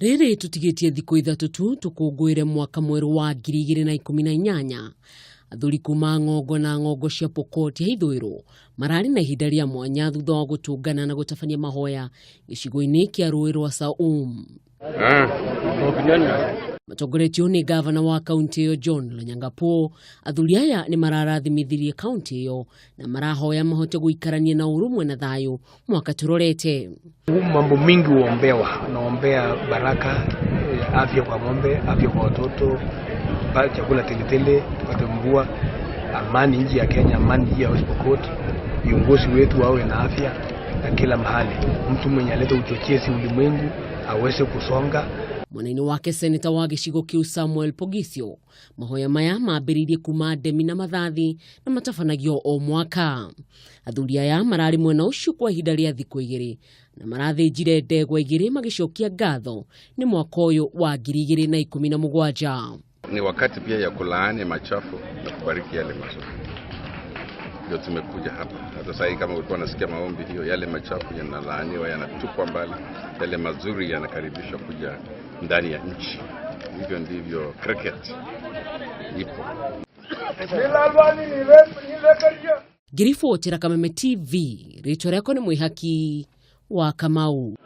Rĩrĩ tũtigĩtie thikũ ithatũ tu tũkũngũĩre mwaka mwerũ wa 2018, athuri kuma ng'ongo na ng'ongo cia Pokot ya ithũĩro mararĩ na ihinda rĩa mwanya thutha wa gũtũngana na gũtabania mahoya gĩcigo-inĩ kĩa rũĩ rwa Saum. Matongoretio nĩ gavana wa kaunti ĩyo John Lonyangapuo, athuri aya nĩ mararathimithĩrie kaunti ĩyo na marahoya mahote gũikarania na ũrũmwe na thayũ mwaka tũrorete. Mambo mingi huombewa, naombea baraka, afya kwa ng'ombe, afya kwa watoto, chakula teletele, tupate mvua, amani nchi ya Kenya, amani nchi ya West Pokot, viongozi wetu wawe na afya na kila mahali, mtu mwenye aleta uchochezi ulimwengu aweze kusonga. Mwena-inĩ wake seneta wa gĩcigo kĩu Samuel Poghisio, mahoya maya mambĩrĩirie kuma ndemi na mathathi na matabanagio o mwaka. Athuri aya mararĩ mwena ũcio kwa ihinda rĩa thikũ igĩrĩ na marathĩnjire ndegwa igĩrĩ magĩcokia ngatho nĩ mwaka ũyũ wa 2017. Ni wakati pia ya kulaani machafu na kubariki yale mazuri. Ndio tumekuja hapa. Hata sasa kama ulikuwa unasikia maombi hiyo, yale machafu yanalaaniwa, yanatupwa mbali, yale mazuri yanakaribishwa kuja ndani ya nchi. Hivyo ndivyo cricket ipo. Ngĩribotera Kameme TV, rĩtwa rĩakwa nĩ Mwĩhaki wa Kamau.